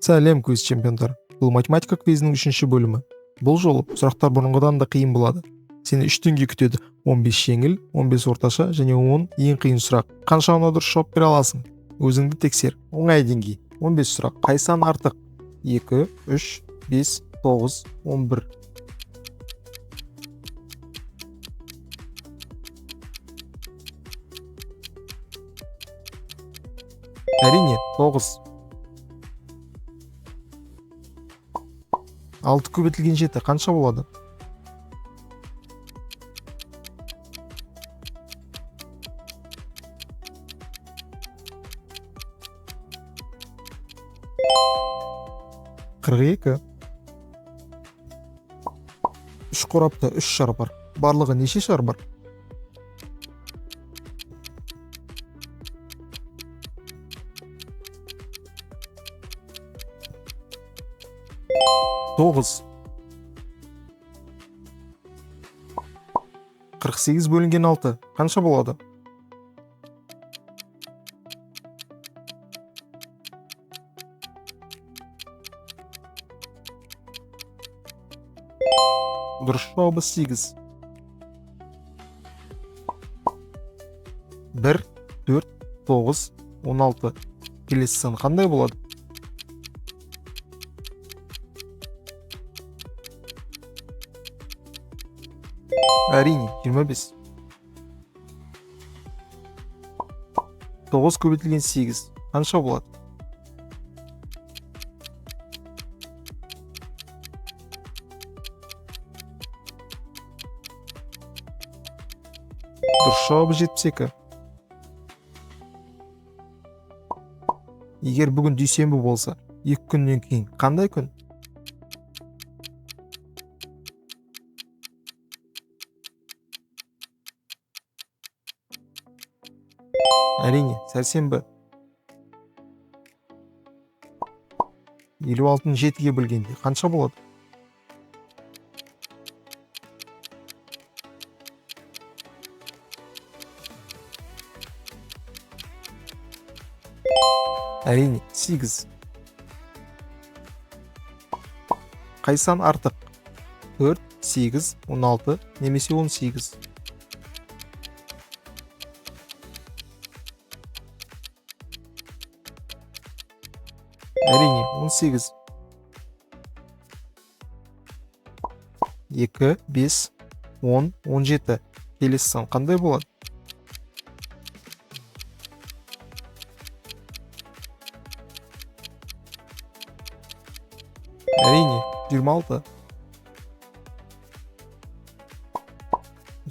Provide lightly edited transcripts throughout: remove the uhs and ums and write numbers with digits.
Сәлем, квиз чемпиондар! Бұл математика квизінің үшінші бөлімі. Бұл жолы сұрақтар бұрынғыдан да қиын болады. Сені үш деңгей күтеді: 15 жеңіл, 15 орташа және 10 ең қиын сұрақ. Қаншауына дұрыс жауап бере аласың? Өзіңді тексер. Оңай деңгей. 15 сұрақ. Қай сан артық? 2, 3, 5, 9, 11. Әрине, 9. 6 көбейтілген 7 қанша болады? 42. 3 қорапта 3 шар бар. Барлығы неше шар бар? 9. 48 бөлінген 6 қанша болады? Дұрыс жауабы 8. 1, 4, 9, 16. Келесі сан қандай болады? Әрине, 25. 9 көбейтілген 8 қанша болады? Дұрыс жауабы 72. Егер бүгін дүйсенбі болса, 2 күннен кейін қандай күн? Әрине, сәрсенбі. 56-ны 7-ге бөлгенде қанша болады? Әрине, 8. Қай сан артық? 4, 8, 16 немесе 18? Әрине, 18. 2, 5, 10, 17. Келесі сан қандай болады? Әрине, 26.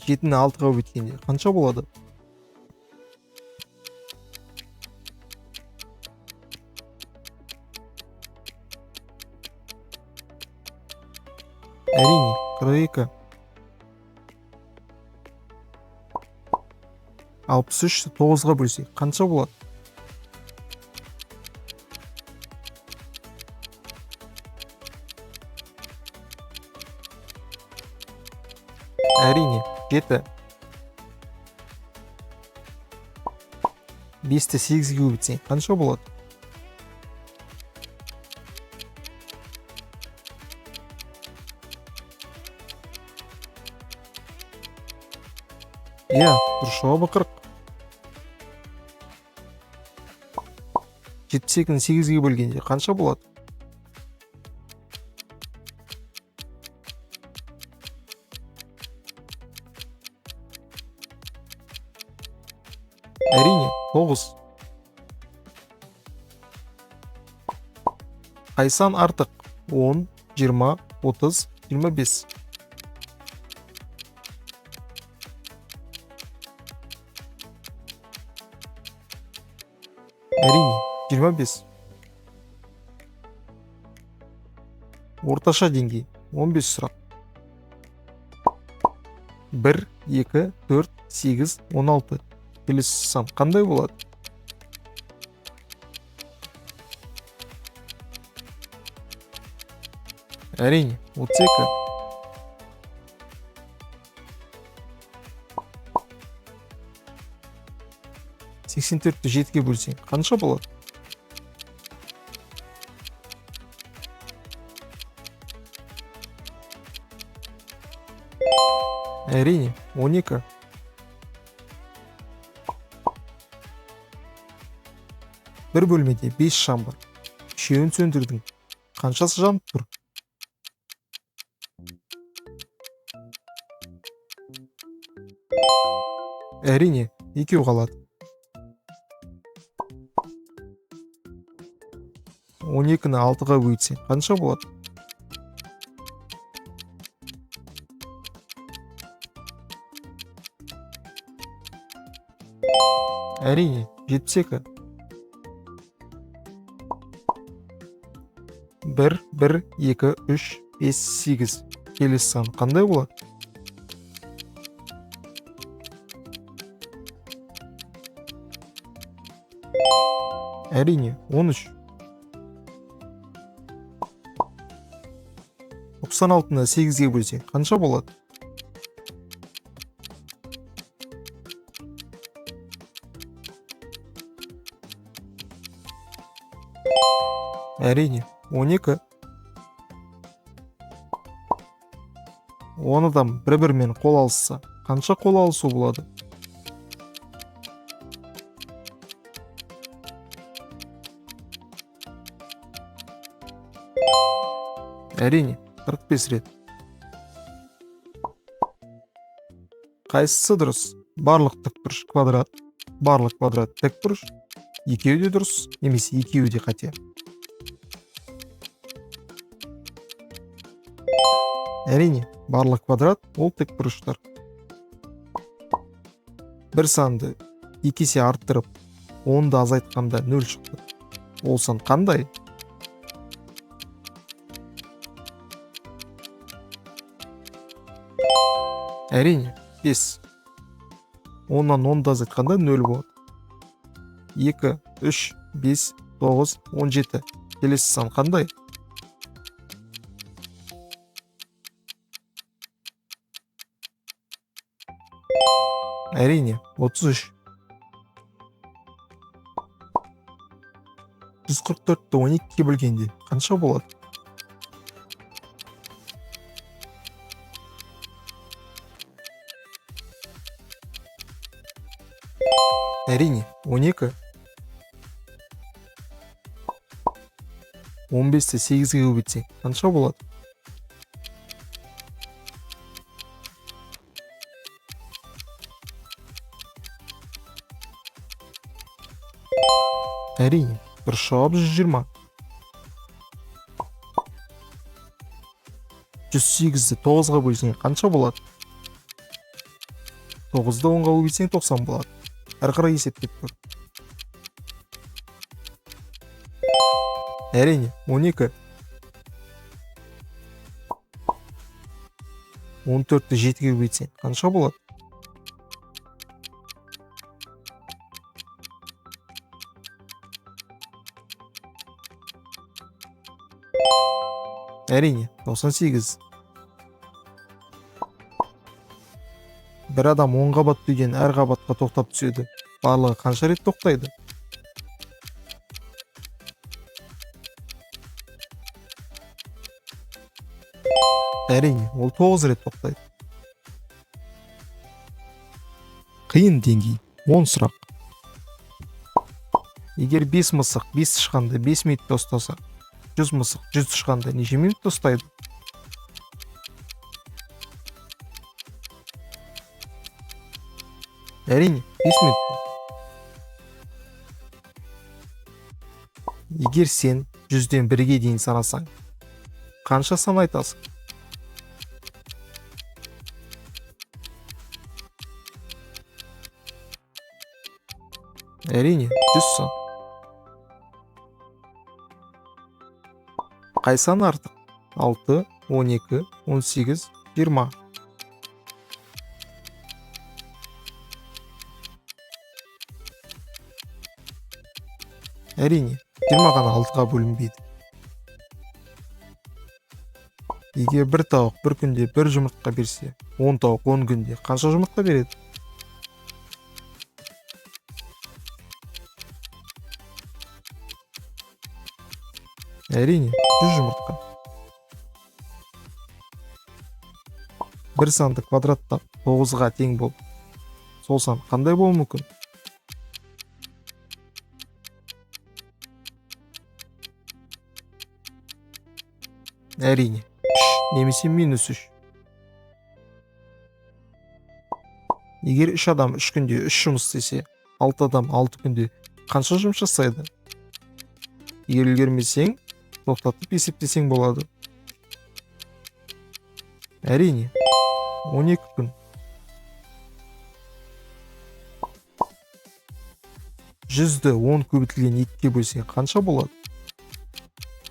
7-ні 6-ға бөлгенде қанша болады? Әрине, 42. 63-ті 9-ға бөлсек қанша болады? Әрине, 7. 5-ті 8-ге көбейтсең қанша болады? Иә, дұрыс жауабы 40. 72-ні 8-ге бөлгенде қанша болады? Әрине, 9. Қай сан артық? 10, 20, 30, 25. Әрине, 25. Орташа деңгей, 15 сұрақ. 1, 2, 4, 8, 16. Келесі сан қандай болады? Әрине, 32. 84-ті 7-ге бөлсең қанша болады? Әрине, 12. Бір бөлмеде 5 шам бар. Үшеуін сөндірдің. Қаншасы жанып тұр? Әрине, екеу қалады. 12-ні 6-ға бөлсең, қанша болады? Әрине, 72. 1, 1, 2, 3, 5, 8. Келесі сан қандай болады? Әрине, 13. 96-ны 8-ге бөлсең, қанша болады? Әрине, 12. 10 адам бір-бірімен қол алысса, қанша қол алысу болады? Әрине, 45 рет. Қайсысы дұрыс? Барлық тікбұрыш квадрат, барлық квадрат тікбұрыш, екеуі де дұрыс немесе екеуі де қате. Әрине, барлық квадрат ол тікбұрыштар. Бір санды 2 есе арттырып, 10-ды азайтқанда 0 шықты. Ол сан қандай? Әрине, 5. 10-нан 10-ды азайтқанда 0 болады. 2, 3, 5, 9, 17. Келесі сан қандай? Әрине, 33. 144-ті 12-ге бөлгенде қанша болады? Әрине, 12. 15-ті 8-ге көбейтсең, қанша болады? Әрине, дұрыс жауап 120. 108-ді 9-ға бөлсең қанша болады? 9-ды 10-ға көбейтсең 90 болады. Әрі қарай есептеп көр. Әрине, 12. 14-ті 7-ге көбейтсең қанша болады? Әрине, 98. Бір адам 10 қабатты үйден әр қабатқа тоқтап түседі. Барлығы қанша рет тоқтайды? Әрине, ол 9 рет тоқтайды. Қиын деңгей, 10 сұрақ. Егер 5 мысық 5 тышқанды 5 минутта ұстаса, 100 мысық 100 тышқанды неше минутта ұстайды? Әрине, 5 минутта. Егер сен 100-ден 1-ге дейін санасаң, қанша сан айтасың? Әрине, 100 сан. Қай сан артық? 6, 12, 18, 20. Әрине, 20 ғана 6-ға бөлінбейді. Егер бір тауық бір күнде бір жұмыртқа берсе, 10 тауық 10 күнде қанша жұмыртқа береді? Әрине, 100 жұмыртқа. Бір санды квадраттап 9-ға тең болып, сол сан қандай болуы мүмкін? Әрине, 3 немесе минус 3. Егер 3 адам 3 күнде 3 жұмыс істесе, 6 адам 6 күнде қанша жұмыс жасайды? Егер үлгермесең, тоқтатып есептесең болады. Әрине, 12 күн. 100-ді 10 көбейтілген 2-ге бөлсең қанша болады?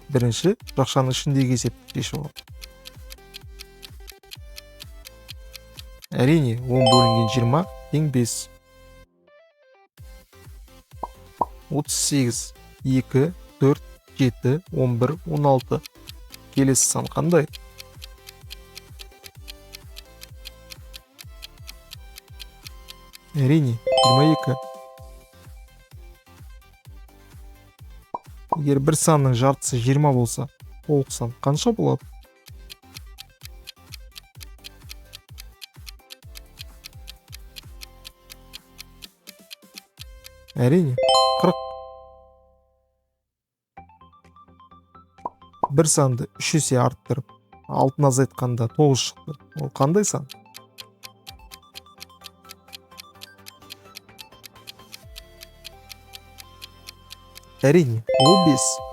Бірінші, жақшаның ішіндегі есепті шешіп ал. Әрине, 10 бөлінген 20 тең 5. 38, 2, 4, 7, 11, 16. Келесі сан қандай? Әрине, 22. Егер бір санның жартысы 20 болса, толық сан қанша болады? Әрине, 40. Бір санды 3 есе арттырып, 6-ны азайтқанда 9 шықты. Ол қандай сан? Әрине, ол 5.